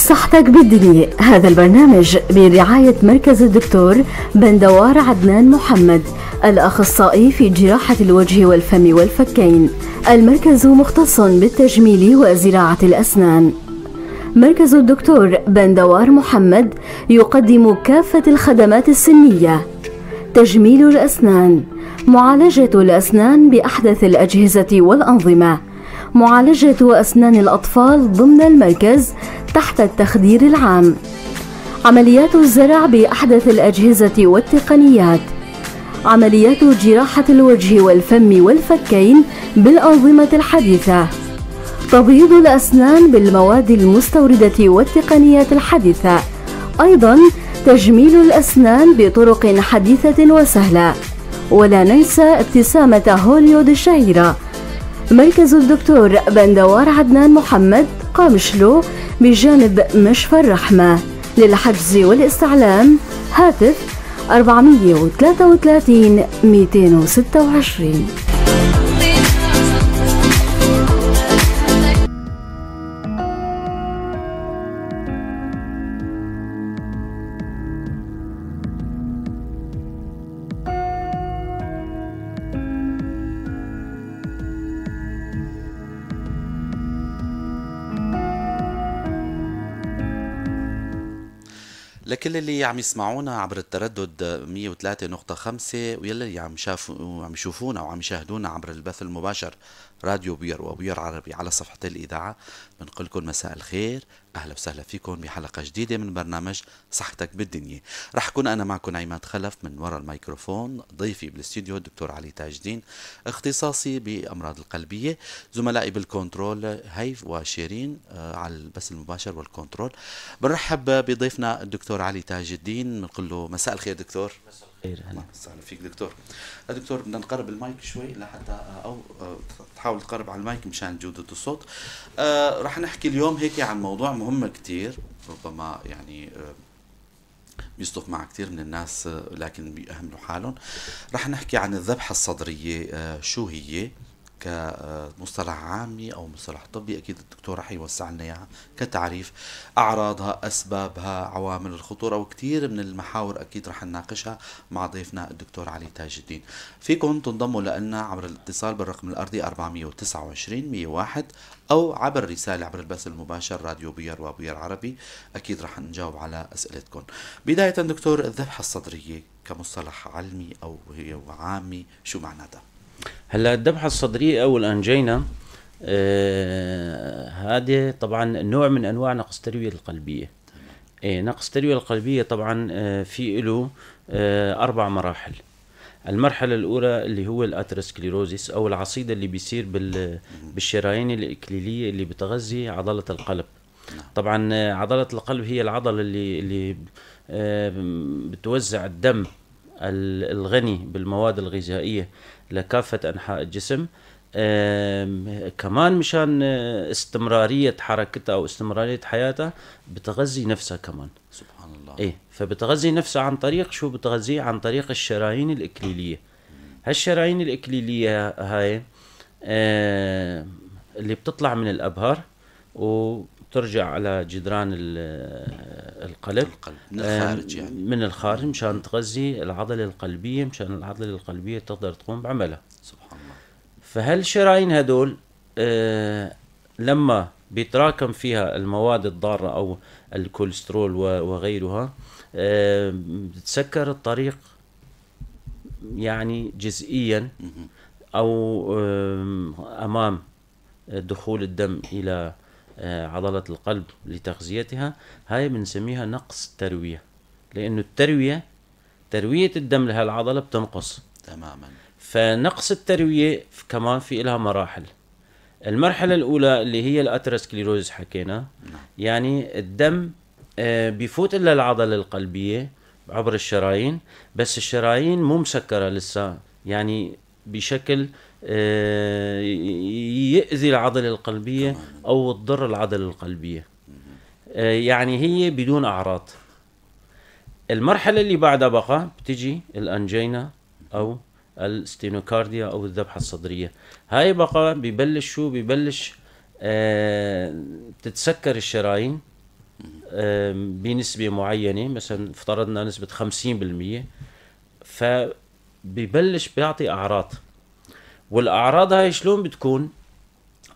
صحتك بالدنيا. هذا البرنامج برعاية مركز الدكتور بندوار عدنان محمد، الأخصائي في جراحة الوجه والفم والفكين. المركز مختص بالتجميل وزراعة الأسنان. مركز الدكتور بندوار محمد يقدم كافة الخدمات السنية: تجميل الأسنان، معالجة الأسنان بأحدث الأجهزة والأنظمة، معالجة أسنان الأطفال ضمن المركز تحت التخدير العام، عمليات الزرع بأحدث الأجهزة والتقنيات، عمليات جراحة الوجه والفم والفكين بالأنظمة الحديثة، تبييض الأسنان بالمواد المستوردة والتقنيات الحديثة، أيضا تجميل الأسنان بطرق حديثة وسهلة، ولا ننسى ابتسامة هوليود الشهيرة. مركز الدكتور بندوار عدنان محمد، قامشلو، بجانب مشفى الرحمة. للحجز والاستعلام هاتف 433 226. لكل اللي عم يسمعونا عبر التردد 103.5 ويلي عم شافوا عم يشوفونا وعم يشاهدونا عبر البث المباشر راديو بيار وبيار عربي على صفحة الإذاعة، بنقول لكم مساء الخير، أهلا وسهلا فيكم بحلقة جديدة من برنامج صحتك بالدنيا. رح أكون أنا معكم عماد خلف من وراء الميكروفون، ضيفي بالاستديو الدكتور علي تاج الدين، اختصاصي بأمراض القلبية، زملائي بالكنترول هيف وشيرين على البث المباشر والكنترول. بنرحب بضيفنا الدكتور علي تاج الدين، بنقول له مساء الخير دكتور. مساء الخير، أهلا وسهلا فيك دكتور. دكتور بدنا نقرب المايك شوي لحتى أو تحاول تقرب على المايك مشان جودة الصوت. رح نحكي اليوم هيك عن موضوع مهم كتير، ربما يعني بيصدف مع كتير من الناس لكن بيأهملوا حالهم. رح نحكي عن الذبحة الصدرية، شو هي كمصطلح عامي أو مصطلح طبي، أكيد الدكتور رح يوسع لنا إياها كتعريف، أعراضها، أسبابها، عوامل الخطورة، وكثير من المحاور أكيد رح نناقشها مع ضيفنا الدكتور علي تاج الدين. فيكم تنضموا لنا عبر الاتصال بالرقم الأرضي 429 101 أو عبر رسالة عبر البث المباشر راديو بيار وبيار عربي، أكيد رح نجاوب على أسئلتكم. بداية دكتور، الذبحة الصدرية كمصطلح علمي أو عامي شو معناتها؟ هلا الذبحة الصدرية أو الأنجينا هذه طبعا نوع من أنواع نقص التروية القلبية. نقص التروية القلبية طبعا في له 4 مراحل. المرحلة الأولى اللي هو ال atherosclerosis أو العصيدة اللي بيصير بالشرايين الإكليلية اللي بتغذي عضلة القلب. طبعا عضلة القلب هي العضلة اللي بتوزع الدم الغني بالمواد الغذائية لكافة أنحاء الجسم، كمان مشان استمرارية حركتها أو استمرارية حياتها بتغذي نفسها كمان. سبحان الله. إيه، فبتغذي نفسها عن طريق شو؟ بتغذيه عن طريق الشرايين الإكليلية. هالشرايين الإكليلية هاي اللي بتطلع من الأبهر وترجع على جدران القلب من الخارج، يعني من الخارج، مشان تغذي العضلة القلبية، مشان العضلة القلبية تقدر تقوم بعملها. سبحان الله. فهالشرايين هدول لما بيتراكم فيها المواد الضارة أو الكوليسترول وغيرها بتسكر الطريق يعني جزئيا أو أمام دخول الدم إلى عضلة القلب لتغذيتها. هاي بنسميها نقص التروية، لأنه التروية، تروية الدم لهالعضلة بتنقص تماما. فنقص التروية كمان في لها مراحل. المرحلة الأولى اللي هي ال atherosclerosis حكينا، يعني الدم بيفوت إلا العضلة القلبية عبر الشرايين، بس الشرايين مو مسكرة لسه، يعني بشكل يأذي العضلة القلبية أو تضر العضلة القلبية، يعني هي بدون أعراض. المرحلة اللي بعدها بقى بتجي ال angina أو ال stenocardia أو الذبحة الصدرية. هاي بقى ببلش شو؟ ببلش تتسكر الشرايين بنسبة معينة، مثلا افترضنا نسبة 50%، فببلش بيعطي أعراض. والأعراض هاي شلون بتكون؟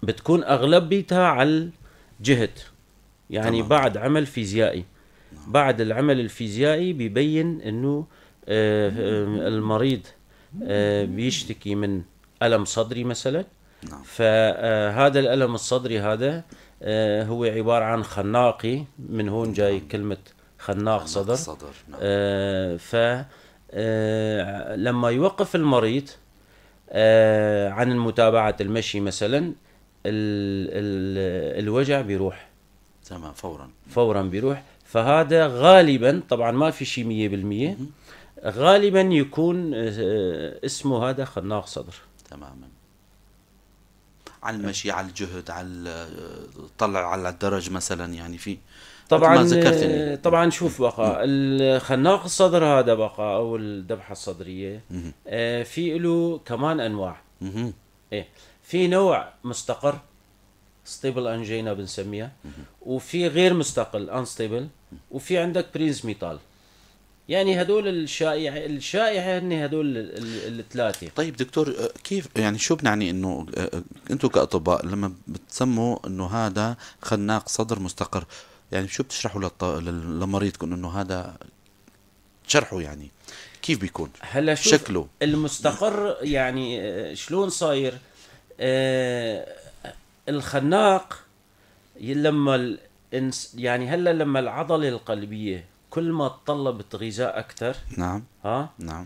بتكون أغلبيتها على الجهد، يعني بعد عمل فيزيائي. بعد العمل الفيزيائي بيبين إنه المريض بيشتكي من ألم صدري مثلا. فهذا الألم الصدري هذا هو عبارة عن خناقي، من هون جاي كلمة خناق صدر. صدر. نعم. لما يوقف المريض عن المتابعة المشي مثلا، الوجع بيروح. تمام، فورا. فورا بيروح. فهذا غالبا، طبعا ما في شيء 100%، غالبا يكون اسمه هذا خناق صدر. تماما. على المشي، على الجهد، على طلع على الدرج مثلا، يعني في طبعا ما ذكرتني. طبعا شوف بقى الخناق الصدر هذا بقى او الذبحة الصدرية في له كمان انواع. ايه، في نوع مستقر stable angina بنسميها، وفي غير مستقر unstable، وفي عندك Prinzmetal. يعني هدول الشائع هن هدول الثلاثة. طيب دكتور، كيف يعني شو بنعني انه انتم كاطباء لما بتسموا انه هذا خناق صدر مستقر، يعني شو بتشرحوا لمريضكم انه هذا شرحه، يعني كيف بيكون هلا شوف شكله المستقر؟ يعني شلون صاير الخناق؟ لما يعني هلا لما العضلة القلبية كل ما تطلبت غذاء اكثر، نعم ها نعم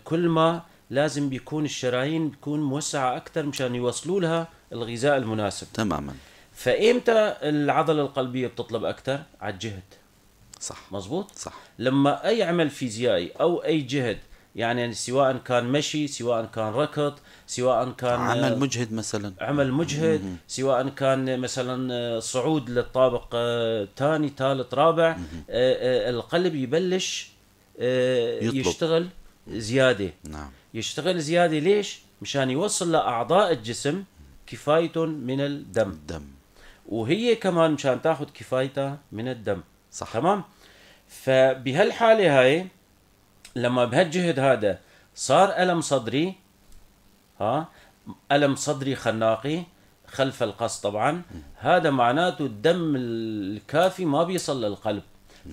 كل ما لازم بيكون الشرايين بيكون موسعه اكثر مشان يوصلوا لها الغذاء المناسب. تماما. فامتى العضلة القلبية بتطلب اكثر؟ على الجهد. صح، مزبوط. صح. لما اي عمل فيزيائي او اي جهد، يعني سواء كان مشي، سواء كان ركض، سواء كان عمل مجهد مثلا، عمل مجهد، سواء كان مثلا صعود للطابق ثاني ثالث رابع، القلب يبلش يشتغل زيادة. نعم. يشتغل زيادة ليش؟ مشان يوصل لاعضاء الجسم كفايتهم من الدم. الدم. وهي كمان مشان تاخذ كفايتها من الدم. صح. تمام. فبهالحاله هاي لما بهالجهد هذا صار ألم صدري، ها ألم صدري خناقي خلف القص طبعا، هذا معناته الدم الكافي ما بيصل للقلب،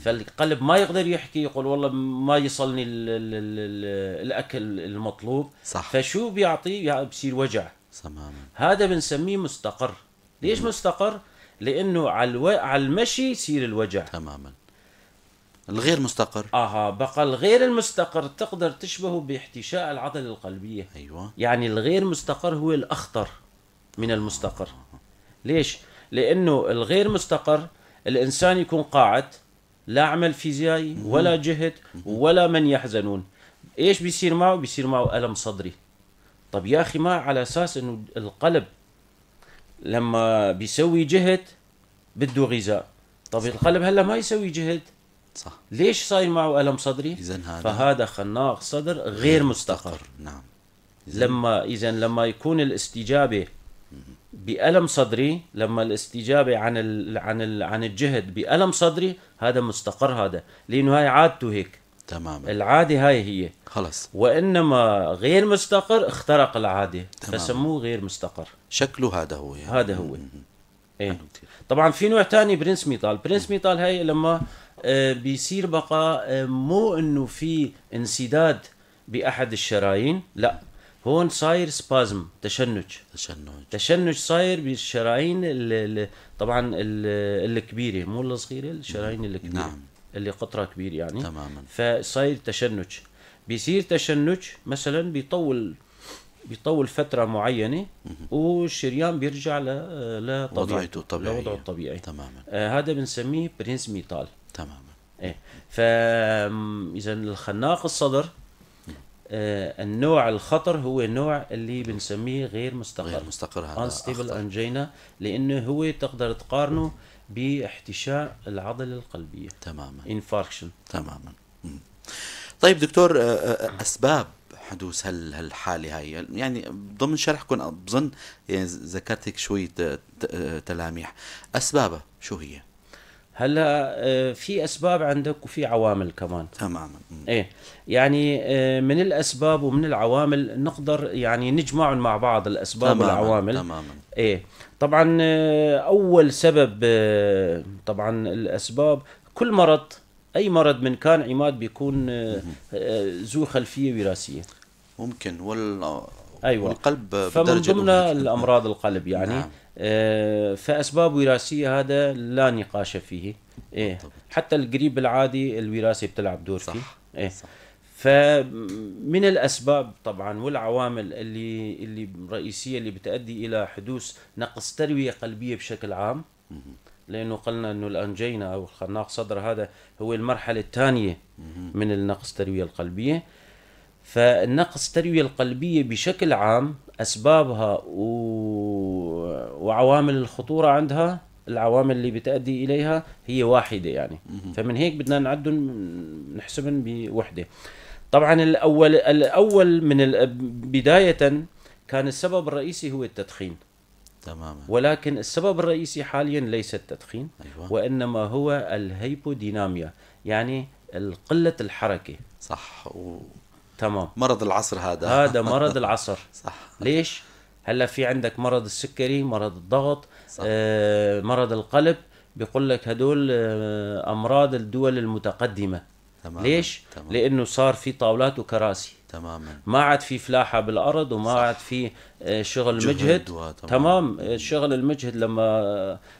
فالقلب ما يقدر يحكي يقول والله ما يصلني ال ال ال الأكل المطلوب. صح. فشو بيعطي؟ يعني بصير وجع. تماما. هذا بنسميه مستقر. ليش مستقر؟ لأنه على المشي يصير الوجع. تماما. الغير مستقر، بقى الغير المستقر تقدر تشبهه باحتشاء العضلة القلبية. ايوه. يعني الغير مستقر هو الأخطر من المستقر. ليش؟ لأنه الغير مستقر الإنسان يكون قاعد، لا عمل فيزيائي ولا جهد ولا من يحزنون. إيش بيصير معه؟ بيصير معه ألم صدري. طب يا أخي، ما على أساس إنه القلب لما بيسوي جهد بده غذاء، طب القلب هلا ما يسوي جهد، صح. ليش صاير معه ألم صدري؟ إذن هذا فهذا خناق صدر غير مستقر. نعم. لما إذا لما يكون الاستجابة بألم صدري، لما الاستجابة عن ال عن ال عن الجهد بألم صدري، هذا مستقر، هذا لأنه هاي عادته هيك. تماما. العادة هاي هي خلص. وإنما غير مستقر اخترق العادة. تماما. فسموه غير مستقر. شكله هذا هو يعني. هذا هو. إيه. طبعا في نوع ثاني Prinzmetal. Prinzmetal هاي لما بيصير بقى مو انه في انسداد باحد الشرايين، لا هون صاير spasm، تشنج. تشنج صاير بالشرايين طبعا الكبيرة، مو الصغيرة، الشرايين الكبيرة. نعم. اللي قطرها كبير يعني. تماما. فصاير تشنج، بيصير تشنج مثلا بيطول بيطول فترة معينة والشريان بيرجع لطبيعته، وضعيته الطبيعية. لوضعه الطبيعي. تماما. هذا بنسميه Prinzmetal. تماما. ايه، فاذا الخناق الصدر النوع الخطر هو النوع اللي بنسميه غير مستقر. غير مستقر، هذا unstable أخطر. angina، لانه هو تقدر تقارنه باحتشاء العضلة القلبية. تماما. infarction. تماما. طيب دكتور، اسباب حدوث هالحالة هاي، يعني ضمن شرحكم بظن يعني ذكرت هيك شوية تلاميح، اسبابها شو هي؟ هلا في اسباب عندك وفي عوامل كمان. تماما. ايه، يعني من الاسباب ومن العوامل نقدر يعني نجمعهم مع بعض، الاسباب والعوامل. ايه طبعا، اول سبب، طبعا الاسباب، كل مرض، اي مرض من كان عماد بيكون ذو خلفية وراثية. ممكن ايوه. والقلب فمن بالدرجة ضمن الأولى. الامراض القلب يعني. فاسباب وراثية هذا لا نقاش فيه. إيه. حتى القريب العادي الوراثة بتلعب دور فيه. إيه. فمن الاسباب طبعا والعوامل اللي الرئيسية اللي بتؤدي الى حدوث نقص ترويه قلبية بشكل عام، لانه قلنا انه ال angina او الخناق صدر هذا هو المرحلة الثانية من النقص التروية القلبية. فالنقص التروية القلبية بشكل عام اسبابها وعوامل الخطورة عندها، العوامل اللي بتؤدي اليها هي واحدة يعني. فمن هيك بدنا نعدهم نحسبهم بوحده. طبعا الاول من بداية كان السبب الرئيسي هو التدخين. ولكن السبب الرئيسي حاليا ليس التدخين، وانما هو ال hypodynamia، يعني قلة الحركة. صح. تمام. مرض العصر هذا. هذا مرض العصر. ليش؟ هلا في عندك مرض السكري، مرض الضغط، مرض القلب، بيقول لك هدول امراض الدول المتقدمة. ليش؟ لانه صار في طاولات وكراسي. ما عاد في فلاحة بالارض وما عاد في شغل جهد. مجهد. تمام. تمام، الشغل المجهد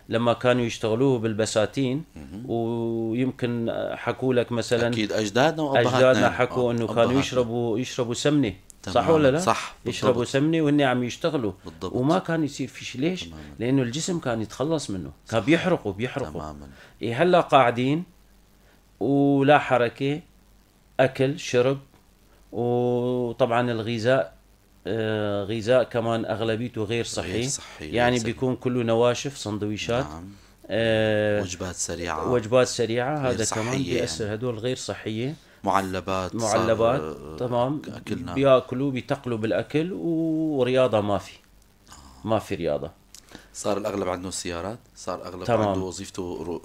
لما كانوا يشتغلوه بالبساتين، ويمكن حكوا لك مثلا اكيد اجدادنا وابهاتنا. اجدادنا حكوا انه كانوا أبهاتنا. يشربوا سمنه. صح ولا لا؟ صح. يشربوا سمنه وهن عم يشتغلوا. وما كان يصير في شيء. ليش؟ لانه الجسم كان يتخلص منه، كان بيحرقوا. إيه، هلا قاعدين ولا حركة، اكل شرب، وطبعا الغذاء غذاء كمان اغلبيته غير صحي. غير صحي، غير يعني صحي. بيكون كله نواشف، سندويشات، وجبات سريعة. وجبات سريعة. غير هذا كمان صحية. بيأثر، هدول غير صحية. معلبات صار، معلبات. تمام. اكلنا. بياكلوا، بيتقلوا بالاكل، ورياضة ما في، ما في رياضة. صار الاغلب عنده سيارات، صار اغلب عنده وظيفته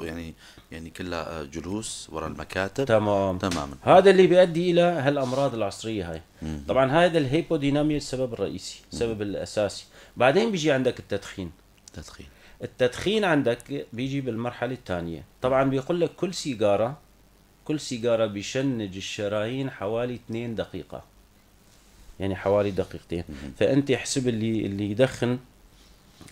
يعني كلها جلوس ورا المكاتب. تماما. هذا اللي بيؤدي الى هالامراض العصرية هاي. طبعا هذا ال hypodynamia السبب الرئيسي، السبب الاساسي. بعدين بيجي عندك التدخين. تدخين. التدخين عندك بيجي بالمرحلة الثانية. طبعا بيقول لك كل سيجارة بيشنج الشرايين حوالي 2 دقيقة، يعني حوالي دقيقتين. فانت احسب اللي يدخن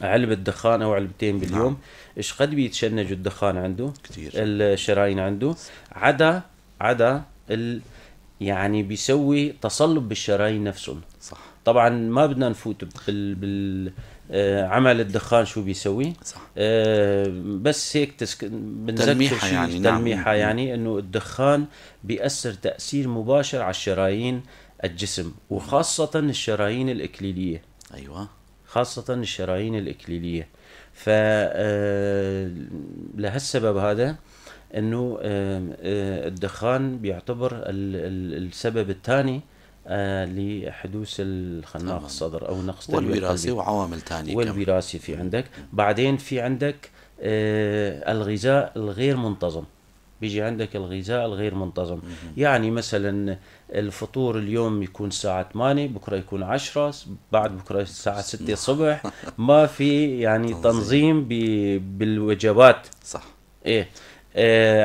علبة دخان او علبتين باليوم، ايش قد بيتشنج الدخان عنده؟ كتير. الشرايين عنده، عدا يعني بيسوي تصلب بالشرايين نفسهم. طبعا ما بدنا نفوت بال عمل الدخان شو بيسوي. بس هيك بنذكر تلميحة شيء، يعني، نعم. تلميحة، يعني انه الدخان بيأثر تأثير مباشر على الشرايين الجسم، وخاصة الشرايين الإكليلية. خاصة الشرايين الإكليلية. ف لهالسبب هذا انه الدخان بيعتبر السبب الثاني لحدوث الخناق الصدر او نقص تروية والوراثة القلبي. وعوامل ثانية كمان. والوراثة في عندك. بعدين في عندك الغذاء الغير منتظم. بيجي عندك الغذاء الغير منتظم، يعني مثلا الفطور اليوم يكون الساعة 8، بكرة يكون 10، بعد بكرة الساعة 6 الصبح. ما في يعني تنظيم. تنظيم بالوجبات. إيه.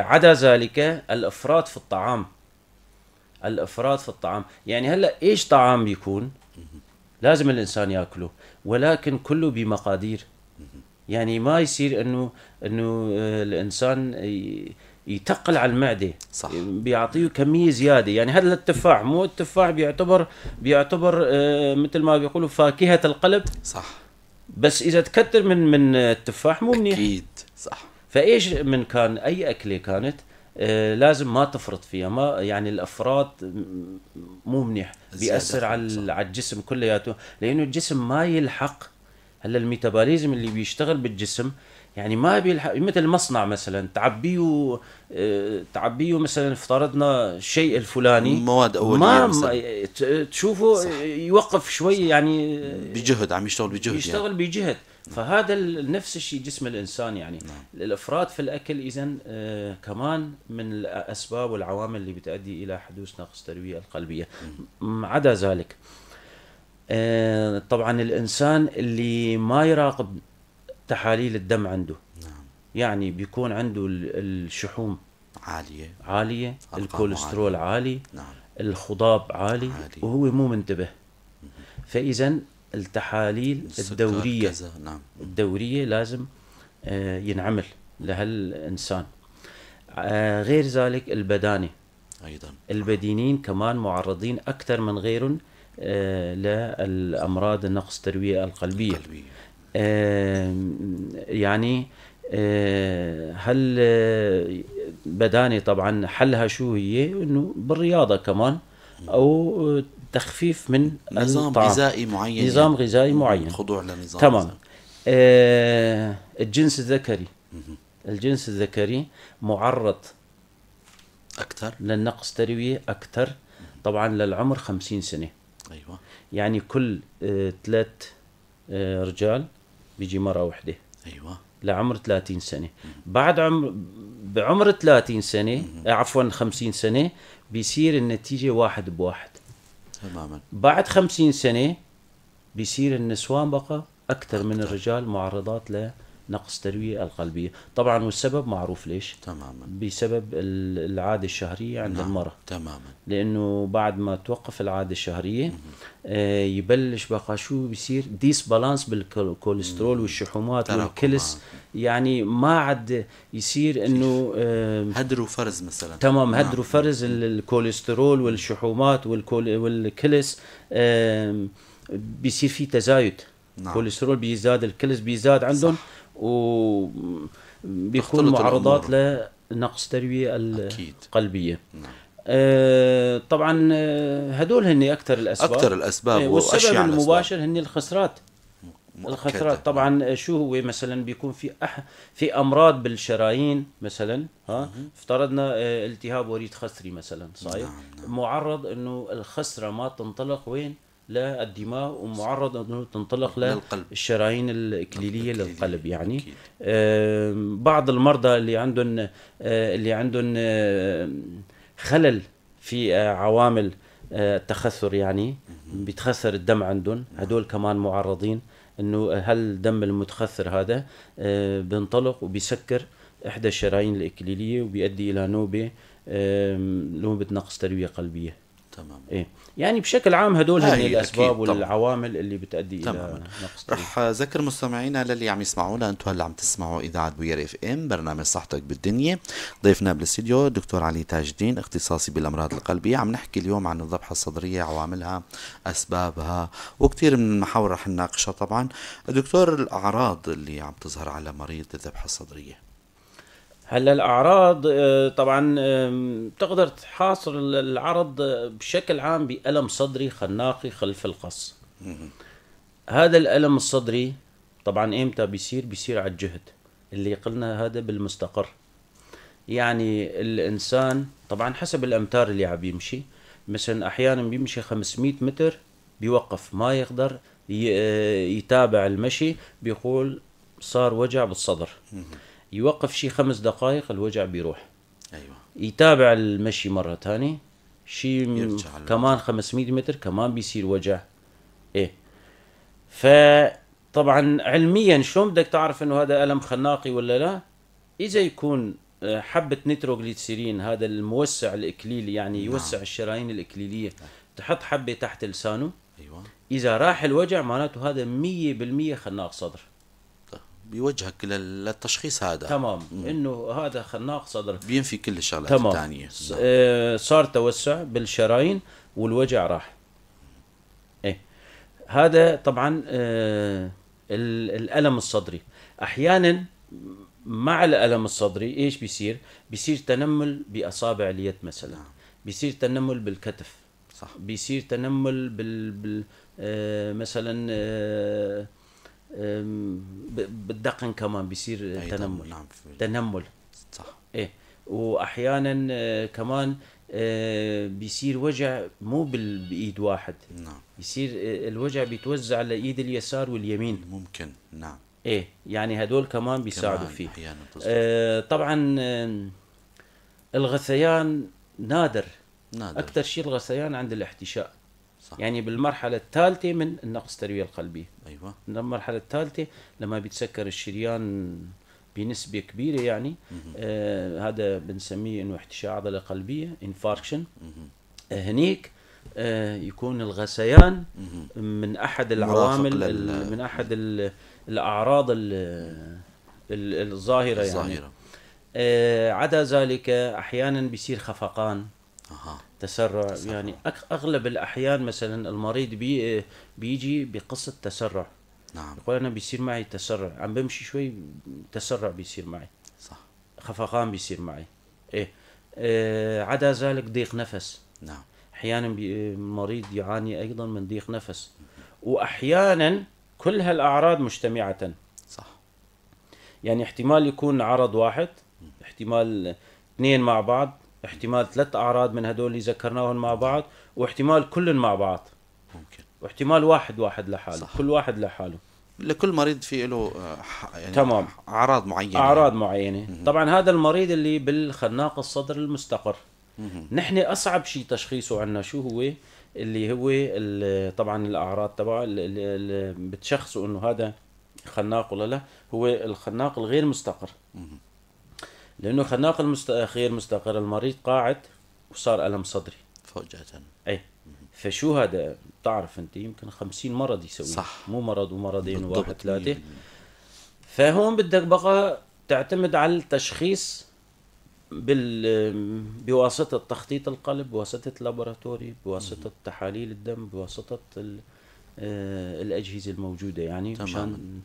عدا ذلك الإفراط في الطعام. الإفراط في الطعام، يعني هلا إيش طعام بيكون لازم الإنسان ياكله، ولكن كله بمقادير. يعني ما يصير إنه الإنسان يتقل على المعدة. صح. بيعطيه كمية زيادة. يعني هذا التفاح، مو التفاح بيعتبر مثل ما بيقولوا فاكهة القلب. صح. بس اذا تكتر من التفاح مو منيح. اكيد صح. فايش من كان اي اكله كانت لازم ما تفرط فيها، ما يعني الافراط مو منيح، بيأثر على الجسم كلياته، لانه الجسم ما يلحق. هلا ال metabolism اللي بيشتغل بالجسم يعني ما بيلحق، مثل مصنع مثلا تعبيه مثلا افترضنا الشيء الفلاني، مواد اوليه، ما مثلاً. تشوفه صح. يوقف شوي صح. يعني بجهد عم يشتغل بجهد، يشتغل يعني. بجهد. فهذا نفس الشيء جسم الانسان يعني. نعم. الافراط في الاكل اذا كمان من الاسباب والعوامل اللي بتؤدي الى حدوث نقص ترويه القلبية. عدا ذلك طبعا الانسان اللي ما يراقب تحاليل الدم عنده، نعم. يعني بيكون عنده الشحوم عالية، الكوليسترول عالي، نعم. الخضاب عالي، وهو مو منتبه. فإذا التحاليل الدورية، نعم. الدورية لازم ينعمل لهالإنسان. غير ذلك البدانة أيضا، البدينين كمان معرضين أكثر من غيرهم للأمراض النقص التروية القلبية. يعني هل بدانة طبعا حلها شو هي؟ انه بالرياضة كمان، او تخفيف من نظام غذائي معين، نظام غذائي معين، خضوع لنظام. تمام. الجنس الذكري، الجنس الذكري معرض اكثر للنقص تروية اكثر طبعا للعمر 50 سنة. ايوه، يعني كل 3 رجال بيجي مرة واحدة. ايوه، لعمر 30 سنة. بعد بعمر 30 سنة، عفوا 50 سنة، بيصير النتيجة 1 ب1 تماما. بعد 50 سنة بيصير النسوان بقى أكثر من الرجال معرضات لنقص تروية القلبية. طبعا والسبب معروف ليش؟ تماما، بسبب العادة الشهرية عند نعم. المرأة. تماما، لأنه بعد ما توقف العادة الشهرية يبلش بقى شو بيصير؟ disbalance بالكوليسترول والشحومات والكلس، يعني ما عاد يصير انه هدر وفرز مثلا. تمام، هدر وفرز الكوليسترول والشحومات والكلس، بيصير في تزايد. نعم. كوليسترول بيزداد، الكلس بيزداد عندهم، وبيكون معرضات لنقص تروية القلبية. نعم. طبعا هدول هن اكثر الاسباب، اكثر الاسباب، والسبب المباشر هن الخسرات. الخثرات طبعا شو هو؟ مثلا بيكون في امراض بالشرايين مثلا، ها افترضنا التهاب وريد خثري مثلا صاير. نعم. نعم. معرض انه الخثره ما تنطلق وين؟ للدماء، ومعرض انه تنطلق للشرايين الاكليليه للقلب يعني. بعض المرضى اللي عندهم خلل في عوامل التخثر، يعني بيتخثر الدم عندهم، هدول كمان معرضين انه هل الدم المتخثر هذا بينطلق وبيسكر احدى الشرايين الاكليليه وبيؤدي الى نوبه نقص ترويه قلبية. تمام. إيه؟ يعني بشكل عام هدول هن الاسباب والعوامل اللي بتؤدي الى نقص. رح ذكر مستمعينا للي عم يسمعونا، انتم هلا عم تسمعوا اذاعة بوير FM، برنامج صحتك بالدنيا، ضيفنا بالاستديو دكتور علي تاج الدين، اختصاصي بالامراض القلبية. عم نحكي اليوم عن الذبحة الصدرية، عواملها، اسبابها، وكثير من المحاور رح نناقشها. طبعا دكتور، الاعراض اللي عم تظهر على مريض الذبحة الصدرية. هلا الاعراض طبعا تقدر تحاصر العرض بشكل عام بألم صدري خناقي خلف القص. هذا الألم الصدري طبعا امتى بيصير؟ بيصير على الجهد اللي قلنا هذا بالمستقر. يعني الانسان طبعا حسب الامتار اللي عم يمشي، مثلا احيانا بيمشي 500 متر بيوقف، ما يقدر يتابع المشي، بيقول صار وجع بالصدر. يوقف شي 5 دقائق الوجع بيروح. ايوه. يتابع المشي مرة ثانية شي كمان 500 متر كمان بيصير وجع. ايه. فطبعا علميا شلون بدك تعرف انه هذا ألم خناقي ولا لا؟ اذا يكون حبة نيتروغليسيرين، هذا الموسع الاكليلي، يعني يوسع الشرايين الاكليلية، تحط حبة تحت لسانه. ايوه. اذا راح الوجع معناته هذا 100% خناق صدر. بيوجهك للتشخيص هذا. تمام. انه هذا خناق صدر، بينفي كل الشغلات الثانية. صار توسع بالشرايين والوجع راح. ايه هذا طبعا الالم الصدري. احيانا مع الالم الصدري ايش بيصير؟ بيصير تنمل باصابع اليد مثلا. نعم. بيصير تنمل بالكتف. صح. بيصير تنمل بال مثلا بالدقن كمان بيصير تنمل. نعم. تنمل. صح. ايه واحيانا كمان بيصير وجع مو بايد واحد. نعم. بيصير الوجع بيتوزع على ايد اليسار واليمين. ممكن. نعم. ايه يعني هدول كمان بيساعدوا فيه. طبعا الغثيان نادر. اكثر شيء الغثيان عند الاحتشاء. صح. يعني بالمرحلة الثالثة من النقص التروية القلبية. ايوه. المرحلة الثالثة لما بيتسكر الشريان بنسبة كبيرة يعني. هذا بنسميه انه احتشاء عضلة قلبية، infarction. هنيك يكون الغثيان من احد العوامل، من احد الاعراض الظاهرة يعني. عدا ذلك احيانا بيصير خفقان. تسرع. يعني اغلب الاحيان مثلا المريض بيجي بقصة تسرع. نعم. يقول انا بيصير معي تسرع، عم بمشي شوي تسرع بيصير معي. صح. خفقان بيصير معي. ايه عدا ذلك ضيق نفس. نعم. احيانا المريض يعاني ايضا من ضيق نفس، واحيانا كل هالاعراض مجتمعه. صح. يعني احتمال يكون عرض واحد، احتمال اثنين مع بعض، احتمال ثلاث اعراض من هدول اللي ذكرناهم مع بعض، واحتمال كل مع بعض ممكن، واحتمال واحد لحاله. صح. كل واحد لحاله. لكل مريض في له يعني تمام. اعراض معينة. اعراض معينة. طبعا هذا المريض اللي بالخناق الصدر المستقر. نحن اصعب شيء تشخيصه عندنا شو هو؟ اللي هو طبعا الاعراض تبعه اللي بتشخصه انه هذا خناق ولا لا، هو الخناق الغير مستقر. لانه خناق غير مستقر المريض قاعد وصار الم صدري فجأة. اي فشو هذا؟ بتعرف انت يمكن 50 مرض يسوي. صح. مو مرض ومرضين وواحد ثلاثة. فهون بدك بقى تعتمد على التشخيص بواسطة تخطيط القلب، بواسطة laboratory، بواسطة تحاليل الدم، بواسطة الأجهزة الموجودة يعني مشان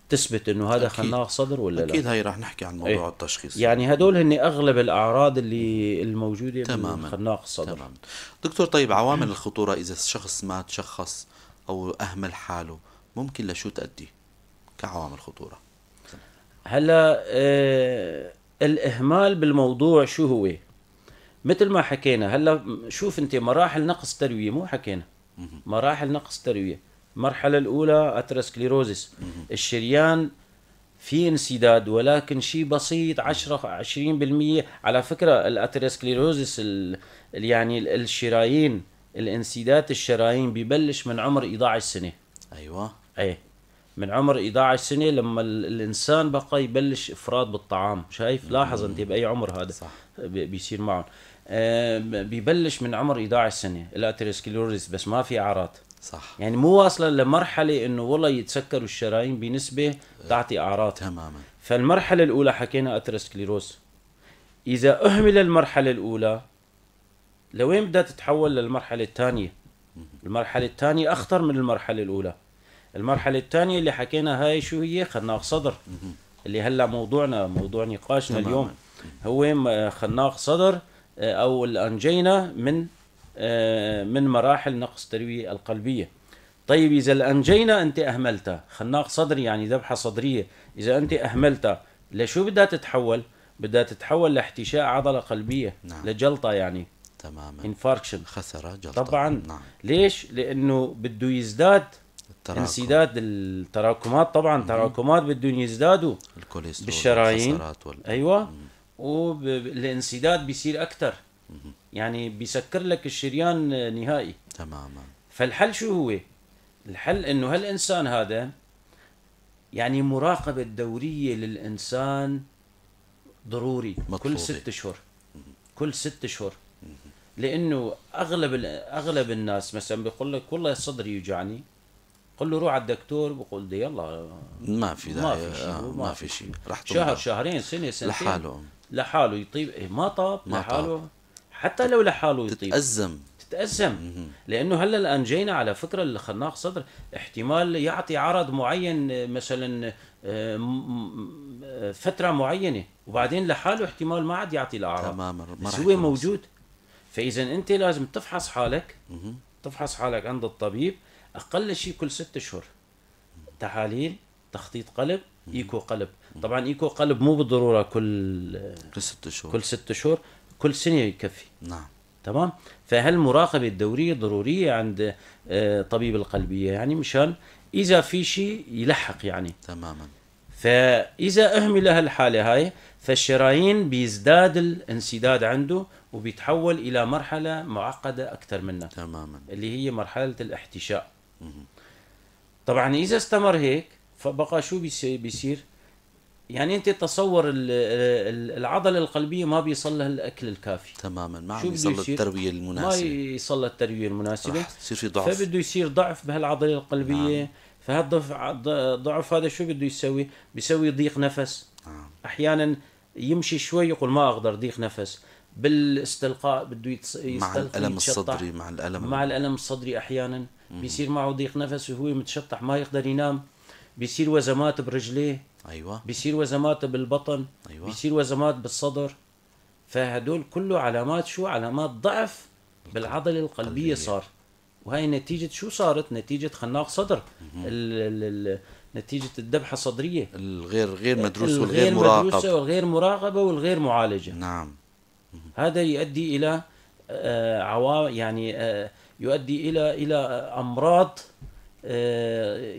تثبت انه هذا خناق صدر ولا لا. اكيد هي راح نحكي عن موضوع التشخيص. يعني هدول هن اغلب الاعراض اللي الموجودة بالخناق الصدر. تمام دكتور. طيب عوامل الخطورة اذا الشخص ما تشخص او اهمل حاله ممكن لشو تؤدي كعوامل خطورة؟ هلا الاهمال بالموضوع شو هو؟ مثل ما حكينا هلا، شوف انت مراحل نقص ترويه، مو حكينا مراحل نقص ترويه. المرحلة الأولى atherosclerosis، الشريان في انسداد ولكن شيء بسيط 10-20%. على فكرة ال atherosclerosis يعني الشرايين، الانسداد الشرايين ببلش من عمر 11 سنة. أيوة. أي من عمر 11 سنة لما الإنسان بقى يبلش إفراط بالطعام. شايف؟ لاحظ أنت بأي عمر هذا. صح. بيصير معهم. ببلش من عمر 11 سنة ال atherosclerosis، بس ما في أعراض. صح. يعني مو واصلة لمرحلة انه والله يتسكروا الشرايين بنسبة تعطي اعراض. تماما. فالمرحلة الاولى حكينا atherosclerosis. اذا اهمل المرحلة الاولى لوين بدها تتحول؟ للمرحلة الثانية. المرحلة الثانية اخطر من المرحلة الاولى. المرحلة الثانية اللي حكينا هاي شو هي؟ خناق صدر. اللي هلا موضوعنا، موضوع نقاشنا. تماما. اليوم هو خناق صدر او ال angina من مراحل نقص تروية القلبية. طيب إذا ال angina أنت أهملتها، خناق صدري يعني ذبحة صدرية، إذا أنت أهملتها لشو بدها تتحول؟ بدها تتحول لاحتشاء عضلة قلبية. نعم. لجلطة يعني. تماما. infarction. خسرة جلطة. طبعا. نعم. ليش؟ لأنه بده يزداد التراكم. انسداد التراكمات. طبعا تراكمات بدهم يزدادوا الكوليسترول بالشرايين. ايوه. والانسداد بيصير اكثر، يعني بيسكر لك الشريان نهائي. تماما. فالحل شو هو؟ الحل انه هالانسان هذا يعني مراقبة دورية للانسان ضروري. مطلوبة. كل 6 اشهر. كل 6 اشهر. لانه اغلب الناس مثلا بيقول لك والله صدري يوجعني، قل له روح على الدكتور، بقول لي يلا ما في ما داعي، في شيء، ما في شيء، رح شهر تمضى. شهرين سنة سنتين لحاله لحاله يطيب. إيه ما طاب ما لحاله طاب. حتى لو لحاله يطيب تتأزم تتأزم. لأنه هلا الآن جينا على فكرة الخناق صدر احتمال يعطي عرض معين مثلا فترة معينة، وبعدين لحاله احتمال ما عاد يعطي الأعراض. تماما، ما بس راح هو يكون موجود. فإذا أنت لازم تفحص حالك، تفحص حالك عند الطبيب أقل شيء كل 6 أشهر، تحاليل، تخطيط قلب، إيكو قلب. طبعا إيكو قلب مو بالضرورة كل 6 أشهر، كل 6 أشهر، كل سنة يكفي. نعم. تمام. فهالمراقبة الدورية ضرورية عند طبيب القلبية، يعني مشان إذا في شيء يلحق يعني. تماما. فإذا أهمل هالحالة هاي فالشرايين بيزداد الانسداد عنده وبيتحول إلى مرحلة معقدة أكثر منها. تماما. اللي هي مرحلة الاحتشاء. طبعا إذا استمر هيك فبقى شو بيصير؟ يعني أنت تصور العضلة القلبية ما بيصل لها الأكل الكافي. تماما، ما شو عم بده يصل يصير؟ التروية المناسبة. ما يصل التروية المناسبة. رح تصير في ضعف. فبده يصير ضعف بهالعضلة القلبية. نعم. فهالضعف الضعف هذا شو بده يسوي؟ بيسوي ضيق نفس. نعم. أحيانا يمشي شوي يقول ما أقدر، ضيق نفس. بالاستلقاء بده مع يستلقي الألم يتشطح. الصدري، مع الألم. مع الألم الصدري أحيانا بيصير معه ضيق نفس وهو متشطح ما يقدر ينام. بيصير وزمات برجليه. أيوة. بيصير وزمات بالبطن. أيوة. بيصير وزمات بالصدر. فهدول كله علامات شو؟ علامات ضعف بالعضلة القلبية القلبية. صار. وهي نتيجة شو صارت؟ نتيجة خناق صدر. نتيجة الذبحة الصدرية الغير غير مدروس والغير الغير مراقب. مدروسة والغير مراقبة والغير معالجة. نعم. هذا يؤدي إلى يعني يؤدي إلى أمراض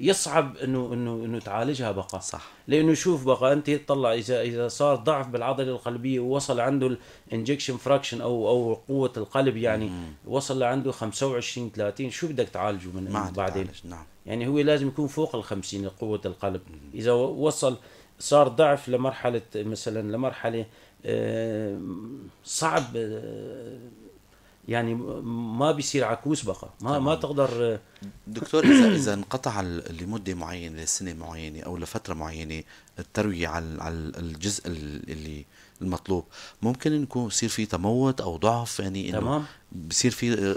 يصعب إنه تعالجها بقى. صح. لأنه شوف بقى أنت تطلع إذا صار ضعف بالعضلة القلبية ووصل عنده ال ejection fraction أو قوة القلب يعني وصل لعنده 25 30، شو بدك تعالجه من ما عاد بعدين؟ تعالج. نعم. يعني هو لازم يكون فوق 50 قوة القلب. إذا وصل صار ضعف لمرحلة مثلا لمرحلة صعب يعني ما بيصير عكوس بقى، ما تقدر. دكتور إذا انقطع لمدة معينة، لسنة معينة أو لفترة معينة التروية على الجزء اللي المطلوب، ممكن يكون يصير في تموت أو ضعف، يعني إنه تمام. بصير في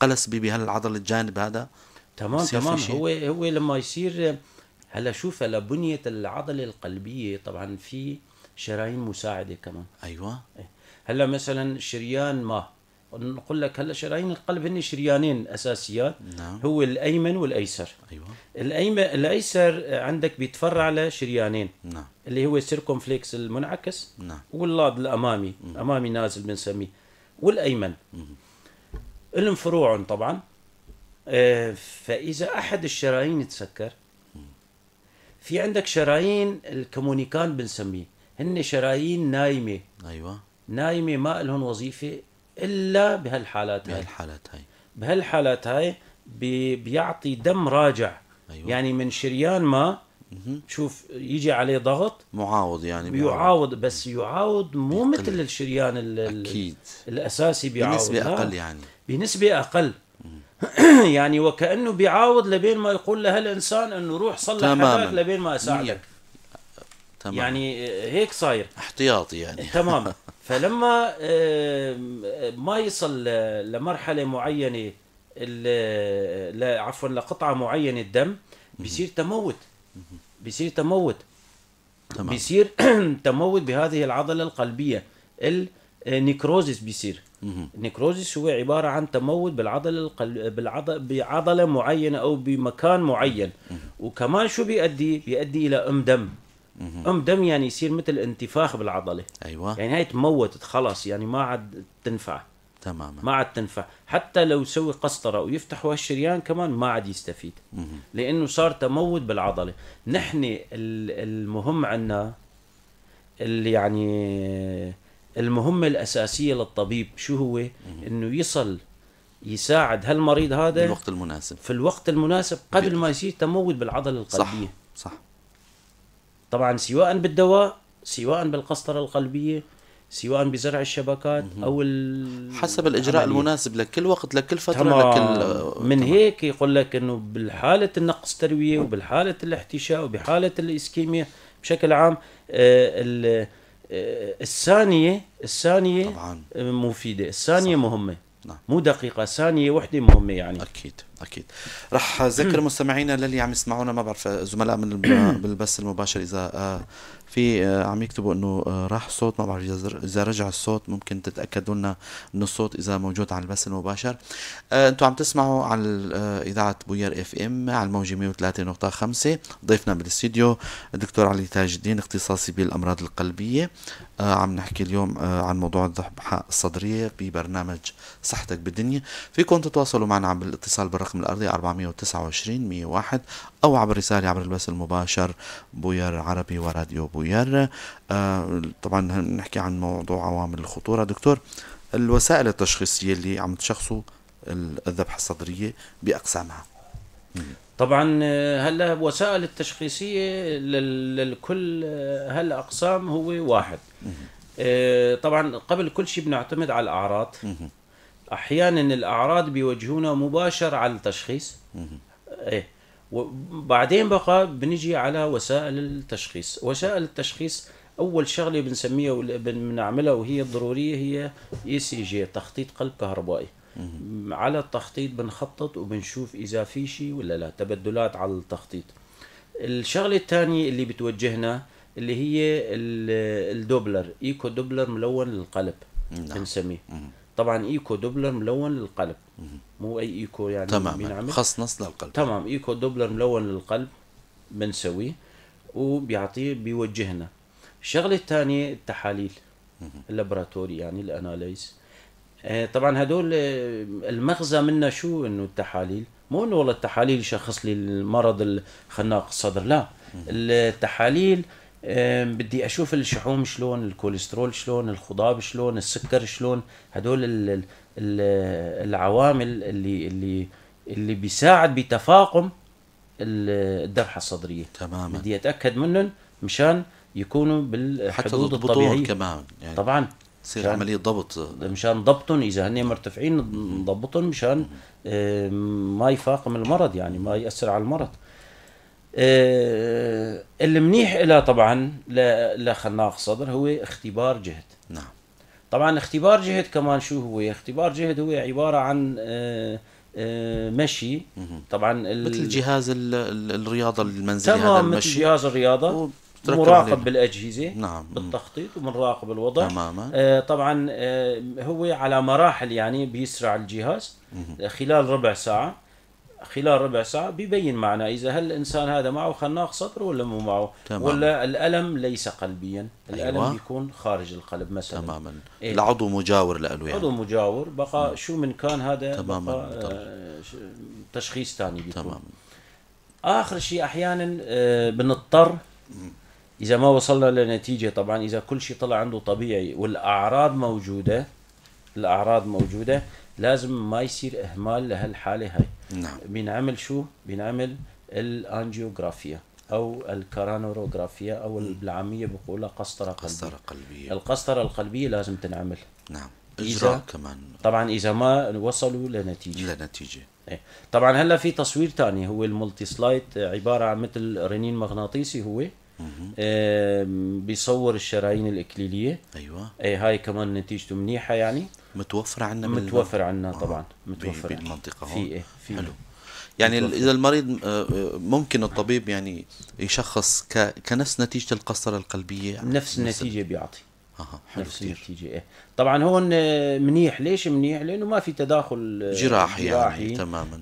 قلس بهالعضلة الجانب هذا. بصير في تمام. شيء؟ هو لما يصير هلا شوف، هلا بنية العضلة القلبية طبعا في شرايين مساعدة كمان. أيوة. إيه. هلا مثلا شريان ما نقول لك هلا شرايين القلب هن شريانين أساسيات. نعم. هو الأيمن والأيسر. أيوة. الأيسر عندك بيتفرع لشريانين. نعم. اللي هو ال circumflex المنعكس. نعم. واللاض الأمامي، أمامي نازل بنسميه، والأيمن. لهم فروع طبعا. فإذا أحد الشرايين تسكر، في عندك شرايين ال communicans بنسميه، هن شرايين نايمة. أيوة. نايمة ما لهم وظيفة إلا بهالحالات هاي. بهالحالات هاي. بهالحالات هاي بيعطي دم راجع. أيوة. يعني من شريان ما شوف يجي عليه ضغط معاوض، يعني بيعاوض، بس يعاوض مو بيقل. مثل الشريان أكيد. الأساسي بيعاوض. بنسبة أقل يعني. بنسبة أقل. يعني وكأنه بيعاوض لبين ما يقول لهالإنسان إنه روح صلح تماماً. حالك لبين ما أساعدك. تمام. يعني هيك صاير احتياطي يعني. تمام. فلما ما يصل لمرحلة معينة، عفوا لقطعة معينة الدم بيصير تموت. بيصير تموت. تمام. بيصير تموت بهذه العضلة القلبية، ال necrosis بيصير. ال necrosis هو عبارة عن تموت بالعضلة بعضلة معينة أو بمكان معين. وكمان شو بيؤدي؟ بيؤدي إلى أم دم. أم دم يعني يصير مثل انتفاخ بالعضلة. أيوة. يعني هاي تموتت خلاص، يعني ما عاد تنفع. تماما. ما عاد تنفع، حتى لو يسوي قسطرة ويفتحوا هالشريان كمان ما عاد يستفيد. لأنه صار تموت بالعضلة. نحن المهم عنا اللي يعني المهمة الأساسية للطبيب شو هو؟ إنه يصل يساعد هالمريض هذا بالوقت المناسب، في الوقت المناسب قبل ما يصير تموت بالعضلة القلبية. صح. صح. طبعا سواء بالدواء، سواء بالقسطرة القلبية، سواء بزرع الشبكات او حسب الاجراء العملية. المناسب لكل وقت، لكل فتره، تمام. لكل من تمام. هيك يقول لك انه بالحالة النقص ترويه وبالحاله الاحتشاء وبحاله ال ischemia بشكل عام، الثانيه طبعا مفيده، الثانية صح. مهمه. نعم. مو دقيقه، ثانية وحده مهمة يعني. اكيد اكيد. رح ذكر مستمعينا للي عم يسمعونا، ما بعرف زملاء من بالبث المباشر اذا في عم يكتبوا انه راح صوت، ما بعرف اذا رجع الصوت، ممكن تتاكدوا لنا انه الصوت اذا موجود على البث المباشر. انتم عم تسمعوا على اذاعة بوير FM على الموجه 103.5. ضيفنا بالاستديو الدكتور علي تاج الدين، اختصاصي بالامراض القلبيه. عم نحكي اليوم عن موضوع الذبحة الصدرية ببرنامج صحتك بالدنيا. فيكم تتواصلوا معنا عبر الاتصال بالرقم الأرضي 429 101 أو عبر رسالة عبر البث المباشر بوير عربي وراديو بوير. طبعا نحكي عن موضوع عوامل الخطورة. دكتور، الوسائل التشخيصية اللي عم تشخصوا الذبحة الصدرية بأقسامها. طبعا هلا وسائل التشخيصية للكل هالاقسام هو واحد. طبعا قبل كل شيء بنعتمد على الاعراض. احيانا الاعراض بيوجهونا مباشر على التشخيص، ايه، وبعدين بقى بنجي على وسائل التشخيص. وسائل التشخيص اول شغله بنسميها بنعملها وهي الضرورية هي ECG، تخطيط قلب كهربائي. على التخطيط بنخطط وبنشوف اذا في شيء ولا لا، تبدلات على التخطيط. الشغلة الثانية اللي بتوجهنا اللي هي ال Doppler، echo Doppler ملون للقلب. بنسميه طبعا echo Doppler ملون للقلب، مو اي echo يعني. تماما، خص نص للقلب. تمام، echo Doppler ملون للقلب بنسويه وبيعطيه، بيوجهنا. الشغلة الثانية التحاليل ال laboratory، يعني ال analyse. طبعا هدول المغزى منها شو؟ انه التحاليل مو انه والله التحاليل يشخص لي المرض الخناق الصدر، لا، التحاليل بدي اشوف الشحوم شلون، الكوليسترول شلون، الخضاب شلون، السكر شلون، هدول العوامل اللي بيساعد بتفاقم الذبحة الصدريه. بدي اتاكد منهم مشان يكونوا حتى بالحدود تضبطوهم الطبيعيه. كمان يعني. طبعا. تصير عملية ضبط. مشان ضبطهم، اذا هن مرتفعين نضبطهم مشان ما يفاقم المرض، يعني ما ياثر على المرض. المنيح لها طبعا لخناق الصدر هو اختبار جهد. طبعا اختبار جهد كمان شو هو؟ اختبار جهد هو عبارة عن مشي طبعا مثل جهاز الرياضة المنزلي هذا. تمام، مثل المشي جهاز الرياضه. وتركب مراقب عليه. بالاجهزه، بالتخطيط، وبنراقب الوضع. طبعا هو على مراحل، يعني بيسرع الجهاز خلال ربع ساعة، خلال ربع ساعة بيبين معنا إذا هل الإنسان هذا معه خناق صدر ولا مو معه، ولا الألم ليس قلبيا، الألم بيكون خارج القلب مثلا. إيه. العضو مجاور له يعني. عضو مجاور بقى، شو من كان هذا بقى. بطل. تشخيص ثاني بيكون. اخر شيء احيانا بنضطر اذا ما وصلنا لنتيجه، طبعا اذا كل شيء طلع عنده طبيعي والاعراض موجوده، الاعراض موجوده، لازم ما يصير اهمال لهالحاله هاي. بينعمل شو؟ بينعمل ال angiographia او ال coronarographia او بالعامية بقولها قسطره قلبيه. قسطرة قلبية. القسطرة القلبية لازم تنعمل. إجراء كمان. طبعا اذا ما وصلوا لنتيجه. لنتيجة. إيه. طبعا هلا في تصوير تاني هو ال multi-slice، عبارة عن مثل رنين مغناطيسي هو بيصور الشرايين الاكليليه. ايه، هاي كمان نتيجته منيحة يعني. متوفرة عندنا؟ متوفر عندنا طبعا، متوفر. بالمنطقة في هون. ايه، في. حلو، يعني متوفر. اذا المريض ممكن الطبيب يعني يشخص كنفس نتيجة القسطرة القلبية. نفس النتيجة بيعطي. حلو نفس كثير. النتيجه، ايه طبعا. هون منيح، ليش منيح؟ لانه ما في تداخل جراحي، جراحي. يعني تماما.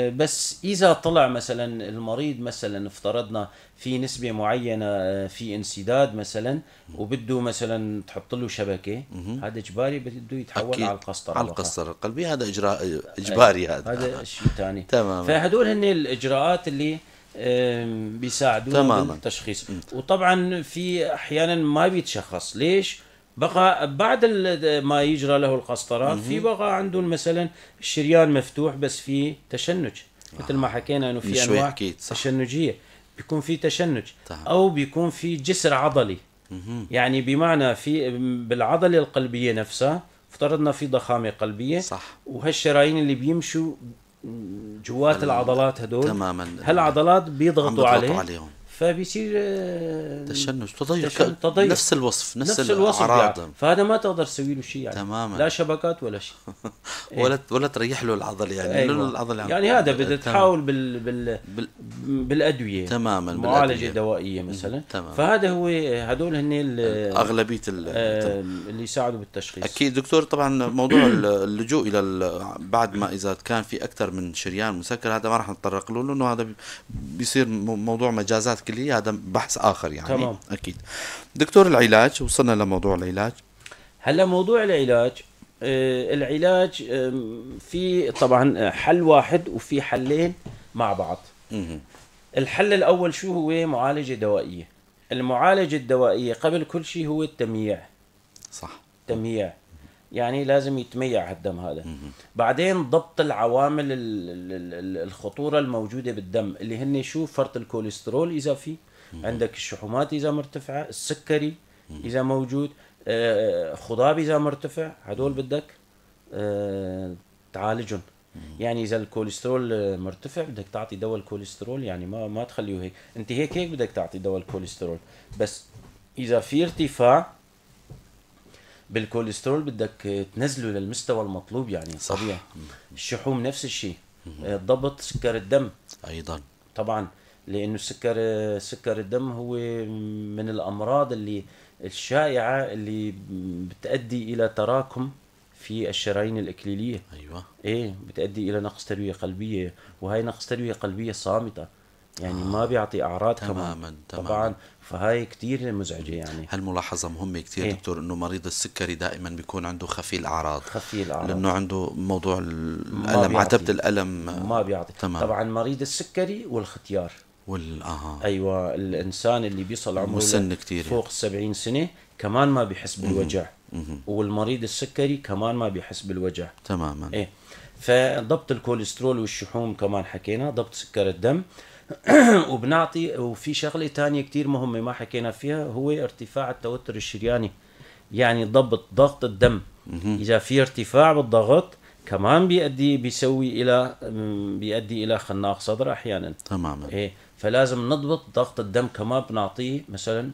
بس اذا طلع مثلا المريض مثلا افترضنا في نسبه معينة في انسداد مثلا وبده مثلا تحط له شبكه، هذا اجباري بده يتحول على القسطرة على بقى. القسطرة القلبية، هذا اجراء اجباري هذا. هذا شيء ثاني. فهدول هن الاجراءات اللي بيساعدونا بالتشخيص. وطبعا في احيانا ما بيتشخص، ليش؟ بقى بعد ما يجرى له القسطرات في بقى عندهم مثلا الشريان مفتوح بس في تشنج، مثل ما حكينا انه من في شوي انواع حكيت، صح. تشنجيه، بيكون في تشنج او بيكون في جسر عضلي. يعني بمعنى في بالعضله القلبية نفسها افترضنا في ضخامه قلبية، صح. وهالشرايين اللي بيمشوا جوات العضلات هدول، تماما، هالعضلات بيضغطوا عليه عليهم، فبيصير تشنج، تضيق، تضيق، نفس الوصف، نفس الوصف يعني. فهذا ما تقدر تسوي له شيء يعني. تماما، لا شبكات ولا شيء. ولا تريح له العضلة يعني. أيوة. العضلة يعني هذا بدك تحاول بالادوية، تماما، معالجة دوائيه مثلا. تمام. فهذا هو، هدول هن اغلبية اللي يساعدوا بالتشخيص. اكيد دكتور. طبعا موضوع اللجوء الى بعد ما اذا كان في اكثر من شريان مسكر، هذا ما راح نتطرق له لانه هذا بيصير موضوع مجازات كليه، هذا بحث اخر يعني. تمام. اكيد دكتور. العلاج، وصلنا لموضوع العلاج. هلا موضوع العلاج، العلاج في طبعا حل واحد وفي حلين مع بعض. الحل الاول شو هو؟ معالجة دوائيه. المعالجة الدوائية قبل كل شيء هو التمييع. صح، تمييع يعني لازم يتميع الدم هذا. بعدين ضبط العوامل الخطورة الموجودة بالدم اللي هن شو؟ فرط الكوليسترول إذا في عندك، الشحومات إذا مرتفعة، السكري إذا موجود، خضاب إذا مرتفع، هدول بدك تعالجهم. يعني إذا الكوليسترول مرتفع بدك تعطي دواء الكوليسترول، يعني ما تخليه هيك، أنت هيك هيك بدك تعطي دواء الكوليسترول، بس إذا في ارتفاع بالكوليسترول بدك تنزله للمستوى المطلوب يعني. صح. طبيعي. الشحوم نفس الشيء. ضبط سكر الدم ايضا طبعا، لانه سكر الدم هو من الامراض اللي الشائعة اللي بتؤدي الى تراكم في الشرايين الاكليليه. ايوه، ايه، بتؤدي الى نقص ترويه قلبية، وهي نقص ترويه قلبية صامته يعني ما بيعطي اعراض. تماما. كمان طبعا، فهاي كثير مزعجة يعني. هالملاحظه مهمة كثير. إيه؟ دكتور، انه مريض السكري دائما بيكون عنده خفي الاعراض. خفي الاعراض لانه عنده موضوع الالم، عتبة الالم ما بيعطي. تمام. طبعا مريض السكري والختيار ايوه، الانسان اللي بيصل عمره مسن كثير فوق 70 سنة كمان ما بيحس بالوجع. والمريض السكري كمان ما بيحس بالوجع. تماما. ايه، فضبط الكوليسترول والشحوم كمان حكينا، ضبط سكر الدم. وبنعطي، وفي شغله تانية كتير مهمة ما حكينا فيها، هو ارتفاع التوتر الشرياني، يعني ضبط ضغط الدم. اذا في ارتفاع بالضغط كمان بيؤدي بيسوي الى بيؤدي الى خناق صدر احيانا. تماما. ايه، فلازم نضبط ضغط الدم كمان، بنعطيه مثلا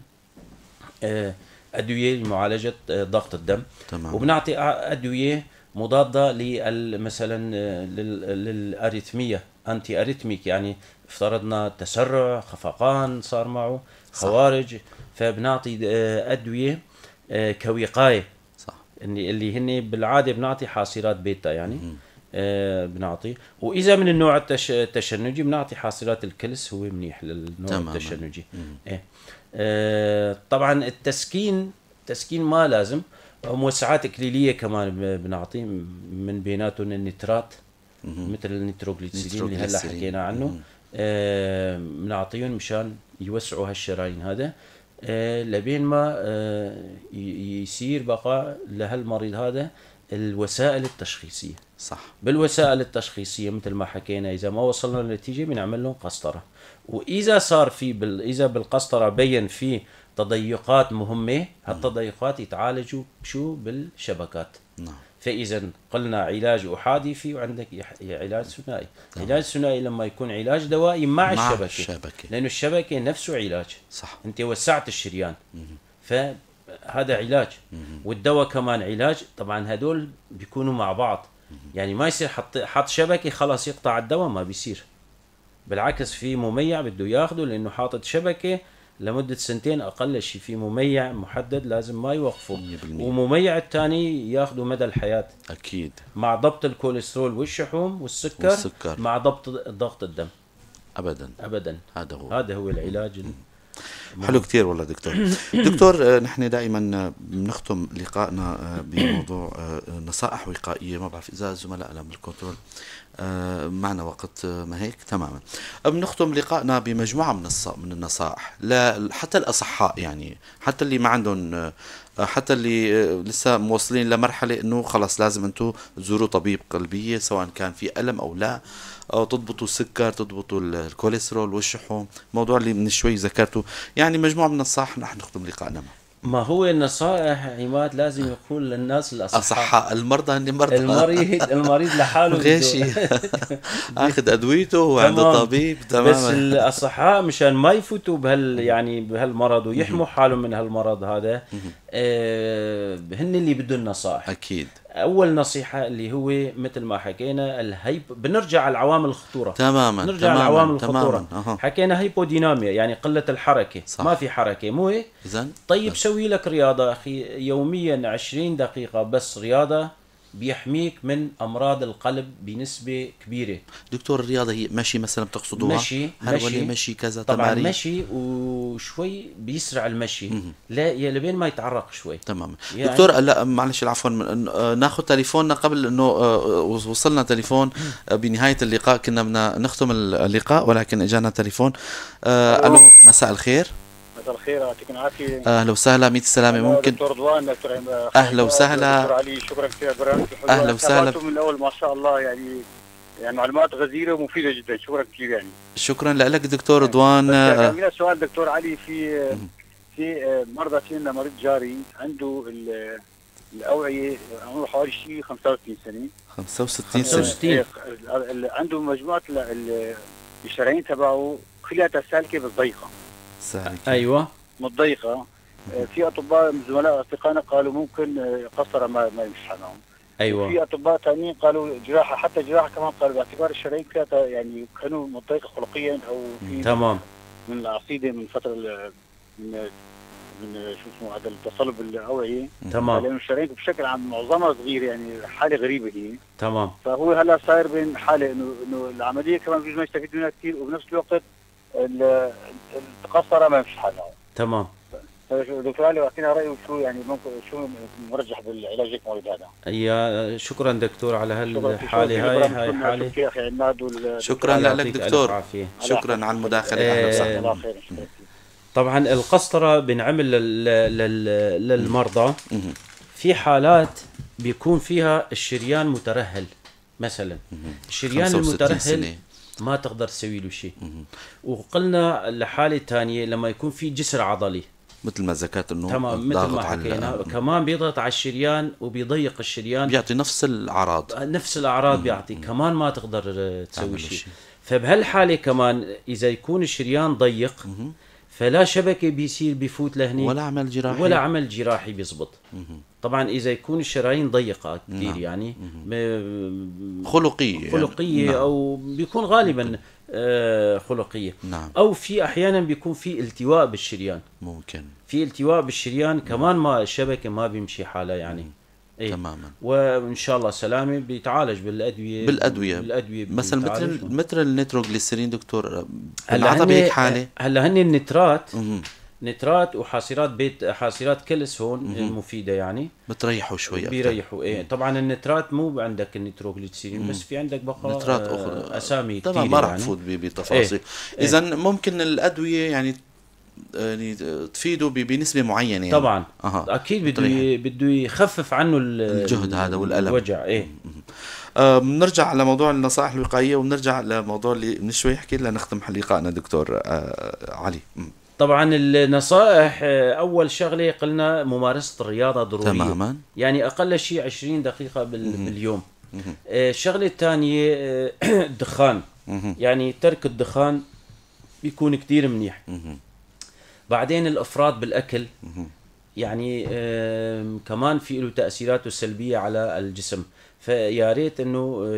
ادوية لمعالجة ضغط الدم. تمام. وبنعطي ادوية مضادة مثلا لل arrhythmia، anti-arrhythmic، يعني افترضنا تسرع، خفقان صار معه، خوارج، فبنعطي ادوية كوقايه. صح. اللي هن بالعادة بنعطي حاصرات بيتا يعني. بنعطي، واذا من النوع التشنجي بنعطي حاصرات الكلس، هو منيح للنوع. تماما. التشنجي. إيه. طبعا التسكين ما لازم، موسعات اكليليه كمان بنعطي، من بيناتهم النترات مثل النيتروغليسيرين اللي هلا حكينا عنه. بنعطيهم مشان يوسعوا هالشرايين هذا، لبين ما يصير بقى لهالمريض هذا الوسائل التشخيصية. صح. بالوسائل التشخيصية مثل ما حكينا، اذا ما وصلنا لنتيجة بنعمل لهم قسطره، واذا صار في اذا بالقسطره بين في تضيقات مهمة، هالتضيقات يتعالجوا بشو؟ بالشبكات. نعم. فاذا قلنا علاج احادي في، وعندك علاج ثنائي. علاج ثنائي لما يكون علاج دوائي مع الشبكة، لانه الشبكة نفسه علاج. صح. انت وسعت الشريان. فهذا علاج. والدواء كمان علاج. طبعا هدول بيكونوا مع بعض. يعني ما يصير حط شبكة خلاص يقطع الدواء، ما بيصير. بالعكس في مميع بده ياخده، لانه حاطط شبكة لمدة سنتين أقل شيء، في مميع محدد لازم ما يوقفه، ومميع الثاني ياخده مدى الحياة. أكيد. مع ضبط الكوليسترول والشحوم والسكر، مع ضبط ضغط الدم. أبدا أبدا. هذا هو العلاج. حلو كثير والله دكتور. دكتور، نحن دائما بنختم لقائنا بموضوع نصائح وقائية، ما بعرف إذا زملائنا بالكنترول معنا وقت، ما هيك؟ تماما. بنختم لقائنا بمجموعة من النصائح حتى الأصحاء، يعني حتى اللي ما عندهم، حتى اللي لسه موصلين لمرحلة إنه خلص لازم أنتم تزوروا طبيب قلبية سواء كان في ألم أو لا، أو تضبطوا السكر، تضبطوا الكوليسترول والشحوم، موضوع اللي من شوي ذكرته، يعني مجموعة من النصائح نحن نختم لقائنا معه. ما هو النصائح عماد لازم يقول للناس الاصحاء. اصحاء، المرضى هن مرضى. المريض لحاله غاشي اخذ ادويته وعنده طبيب. تماما. بس الاصحاء مشان ما يفوتوا بهال يعني بهالمرض ويحموا حالهم من هالمرض هذا، هن اللي بدهم نصائح. اكيد. اول نصيحة اللي هو مثل ما حكينا ال hypo، بنرجع على العوامل الخطورة. تماما. نرجع على عوامل الخطورة. حكينا hypodynamia يعني قلة الحركة. صح. ما في حركة، مو هيك؟ اذا طيب سوي لك رياضة اخي يوميا 20 دقيقة بس رياضة، بيحميك من امراض القلب بنسبة كبيرة. دكتور الرياضة هي مشي مثلا بتقصدوها؟ مشي، مشي، مشي كذا، طبعا تمارين. مشي وشوي بيسرع المشي، لا يا لبين ما يتعرق شوي. تمام يعني دكتور، لا معلش عفوا، ناخذ تليفوننا قبل انه وصلنا تليفون بنهاية اللقاء، كنا بدنا نختم اللقاء ولكن اجانا تليفون. الو، مساء الخير. مساء الخير، يعطيكم العافية. اهلا وسهلا، ميت السلامة. ممكن دكتور رضوان، دكتور اهلا وسهلا دكتور علي، شكرا كثير على البرنامج الحلو. اهلا وسهلا. من الاول ما شاء الله يعني معلومات غزيرة ومفيدة جدا، شكرا كثير يعني. شكرا لك دكتور رضوان. عندنا سؤال دكتور علي، في مرضى، في عندنا مريض جاري عنده الاوعية، عمره حوالي شيء 65 سنة. 65 سنة. عنده مجموعة الشرايين تبعه كلها سالكة بس ضيقه. سالكة. ايوه متضيقه. في اطباء زملاء اصدقائنا قالوا ممكن قسطره ما يمشي حالهم. ايوه. في اطباء ثانيين قالوا جراحه، حتى جراحه كمان قالوا باعتبار الشرايين كلها يعني كانوا متضيقه خلقيا او في تمام من العصيده من فترة من شو اسمه هذا التصلب الاوعية. تمام. لانه الشرايين بشكل عام معظمها صغيرة، يعني حاله غريبة هي. تمام. فهو هلا صاير بين حاله انه العملية كمان بجوز ما يستفيد منها كثير، وبنفس الوقت القسطرة ما يمشي حالها. تمام. دكتور علي اعطينا رايه شو يعني ممكن شو مرجح بالعلاج هيك مريض هذا. يا شكرا دكتور على هالحالة، هاي حاله. شكرا لك دكتور، شكرا على المداخلة. اهلا وسهلا. الله خير. طبعا القسطرة بنعمل للمرضى في حالات بيكون فيها الشريان مترهل مثلا. الشريان المترهل ما تقدر تسوي له شيء. وقلنا الحالة الثانية لما يكون في جسر عضلي مثل ما ذكرت انه تمام مثل ما حكينا كمان بيضغط على الشريان وبيضيق الشريان، بيعطي نفس الاعراض، نفس الاعراض بيعطي كمان ما تقدر تسوي شيء. فبهالحاله كمان اذا يكون الشريان ضيق فلا شبكة بيصير بيفوت لهني ولا عمل جراحي، ولا عمل جراحي بيزبط. طبعا اذا يكون الشرايين ضيقه كثير يعني خلقية خلقية يعني. او بيكون غالبا خلقية. نعم. او في احيانا بيكون في التواء بالشريان، ممكن في التواء بالشريان كمان ما الشبكة ما بيمشي حالها يعني. إيه؟ تماما. وان شاء الله سلامه بيتعالج بالادوية، بالادوية مثلا مثل النيتروغليسرين دكتور بنعطى بهيك حاله. هلا هن النترات نترات وحاصرات بيت، حاصرات كلس هون المفيدة يعني بتريحوا شوي أكتر. بيريحوا ايه. طبعا النترات مو عندك النيتروغليسرين بس في عندك بقى نترات اخرى اسامي كثير. طبعا ما راح تفوت بتفاصيل. إيه. اذا ممكن الادوية يعني تفيده بنسبة معينة يعني. طبعا. اكيد بده يخفف عنه الجهد هذا والالم الوجع. ايه. بنرجع على موضوع النصائح الوقائية وبنرجع لموضوع اللي من شوي حكيت لنختم لقائنا دكتور علي. طبعا النصائح اول شغله قلنا ممارسة الرياضة ضرورية. تماما. يعني اقل شيء 20 دقيقة باليوم. الشغلة الثانية الدخان. يعني ترك الدخان بيكون كثير منيح. بعدين الافراط بالاكل يعني كمان في له تاثيراته السلبية على الجسم، فيا ريت انه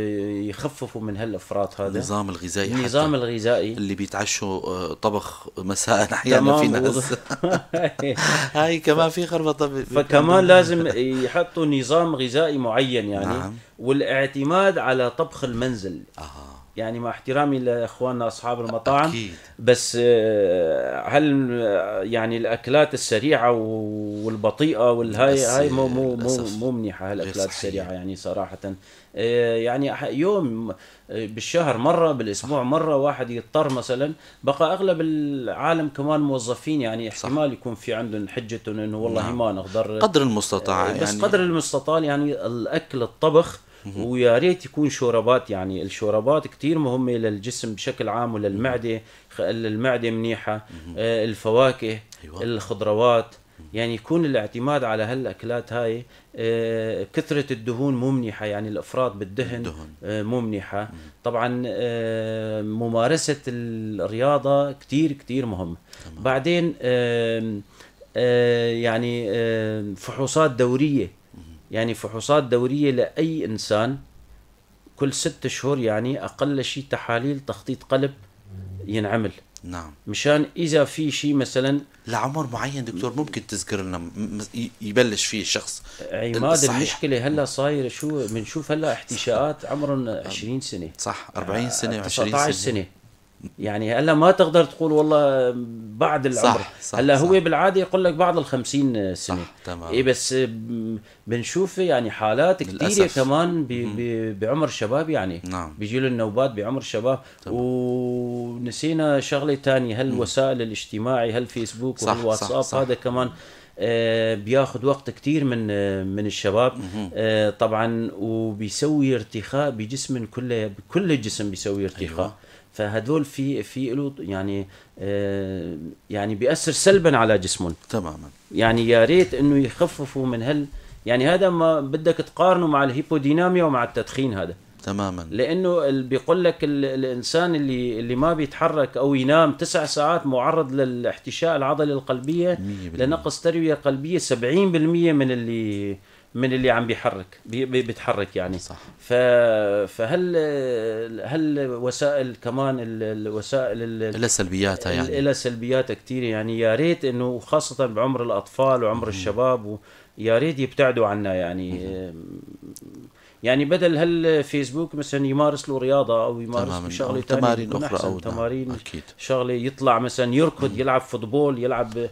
يخففوا من هالافراط هذا. النظام الغذائي، النظام الغذائي اللي بيتعشوا طبخ مساء احيانا في ناس هاي كمان في خربطة، فكمان لازم يحطوا نظام غذائي معين يعني. نعم. والاعتماد على طبخ المنزل. يعني مع احترامي لاخواننا اصحاب المطاعم أكيد. بس هل يعني الاكلات السريعة والبطيئه والهاي هاي مو مو مو مو منيحة هالاكلات السريعة يعني صراحة. يعني يوم بالشهر مرة، بالاسبوع مرة، واحد يضطر مثلا. بقى اغلب العالم كمان موظفين يعني احتمال يكون في عندهم حجه انه والله نعم. ما نقدر قدر المستطاع بس يعني قدر المستطاع يعني الاكل الطبخ. ويا ريت يكون شوربات، يعني الشوربات كتير مهمة للجسم بشكل عام وللمعدة، المعدة منيحة. الفواكه، أيوة. الخضروات، يعني يكون الاعتماد على هالاكلات هاي. كثرة الدهون مو منيحة، يعني الافراط بالدهن مو منيحة. طبعا ممارسة الرياضة كثير كثير مهم. بعدين يعني فحوصات دورية، يعني فحوصات دورية لاي انسان كل 6 شهور، يعني اقل شيء تحاليل تخطيط قلب ينعمل. نعم. مشان اذا في شيء مثلا لعمر معين دكتور ممكن تذكر لنا يبلش فيه الشخص؟ عماد المشكلة هلا صايرة، شو بنشوف هلا احتشاءات عمرهم 20 سنة، صح، 40 سنة، 19 سنة، يعني هلا ما تقدر تقول والله بعد العمر. صح. هلا هو بالعادة يقول لك بعد 50 سنة. صح، تمام. إيه بس بنشوف يعني حالات كثيرة كمان بعمر الشباب، يعني نعم. بيجي له النوبات بعمر الشباب. ونسينا شغله ثانية، هل الوسائل الاجتماعي، هل فيسبوك والواتساب، هذا كمان بياخذ وقت كثير من الشباب. طبعا وبيسوي ارتخاء بجسم كله، بكل الجسم بيسوي ارتخاء. أيوة. فهدول في له يعني يعني بيأثر سلبا على جسمهم. تماما. يعني يا ريت انه يخففوا من هال، يعني هذا ما بدك تقارنه مع الهيبوديناميا ومع التدخين هذا. تماما. لانه بيقول لك الانسان اللي ما بيتحرك او ينام 9 ساعات معرض للاحتشاء العضلي القلبية، لنقص ترويه قلبية 70% من اللي عم بيحرك بيتحرك يعني. صح. فهل هل وسائل كمان الوسائل لها سلبياتها، يعني لها سلبياتها كثير، يعني يا ريت انه خاصة بعمر الاطفال وعمر الشباب، ويا ريت يبتعدوا عنا يعني. يعني بدل هالفيسبوك مثلا يمارس له رياضة او يمارس شغله ثانية، تمارين اخرى او تمارين اكيد، شغله يطلع مثلا يركض، يلعب football، يلعب،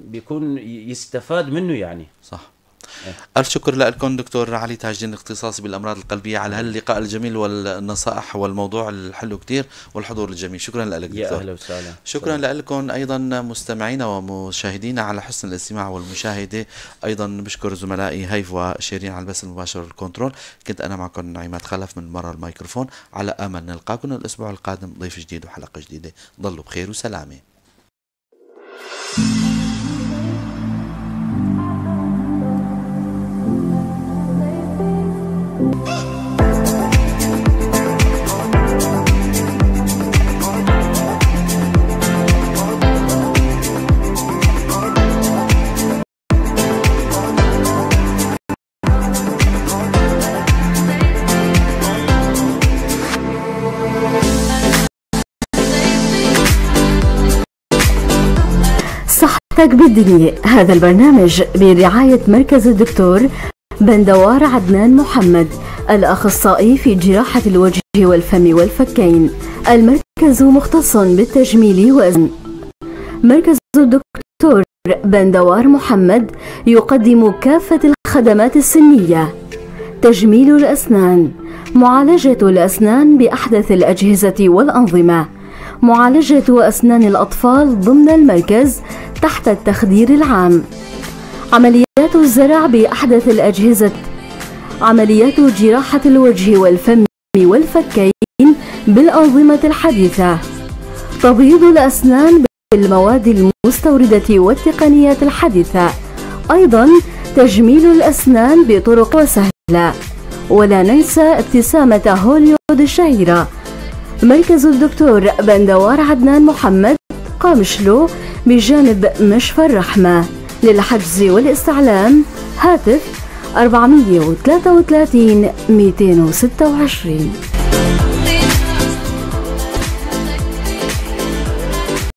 بيكون يستفاد منه يعني. صح. ألف شكر لكم دكتور علي تاج الدين الاختصاصي بالأمراض القلبية على هاللقاء الجميل والنصائح والموضوع الحلو كتير والحضور الجميل. شكرا لك دكتور. يا أهلا وسهلا. شكرا لكم أيضا مستمعينا ومشاهدينا على حسن الاستماع والمشاهدة. أيضا بشكر زملائي هيف وشيرين على البث المباشر والكنترول. كنت أنا معكم عماد خلف من مرة الميكروفون، على أمل نلقاكم الأسبوع القادم ضيف جديد وحلقة جديدة. ضلوا بخير وسلامة. صحتك بالدنيا، هذا البرنامج برعاية مركز الدكتور بندوار عدنان محمد الأخصائي في جراحة الوجه والفم والفكين. المركز مختص بالتجميل وأزن. مركز الدكتور بندوار محمد يقدم كافة الخدمات السنية: تجميل الأسنان، معالجة الأسنان بأحدث الأجهزة والأنظمة، معالجة أسنان الأطفال ضمن المركز تحت التخدير العام، عمليات الزرع بأحدث الأجهزة، عمليات جراحة الوجه والفم والفكين بالأنظمة الحديثة، تبييض الأسنان بالمواد المستوردة والتقنيات الحديثة، أيضا تجميل الأسنان بطرق سهلة، ولا ننسى ابتسامة هوليود الشهيرة. مركز الدكتور بندوار عدنان محمد، قامشلو، بجانب مشفى الرحمة. للحجز والاستعلام هاتف 433 226.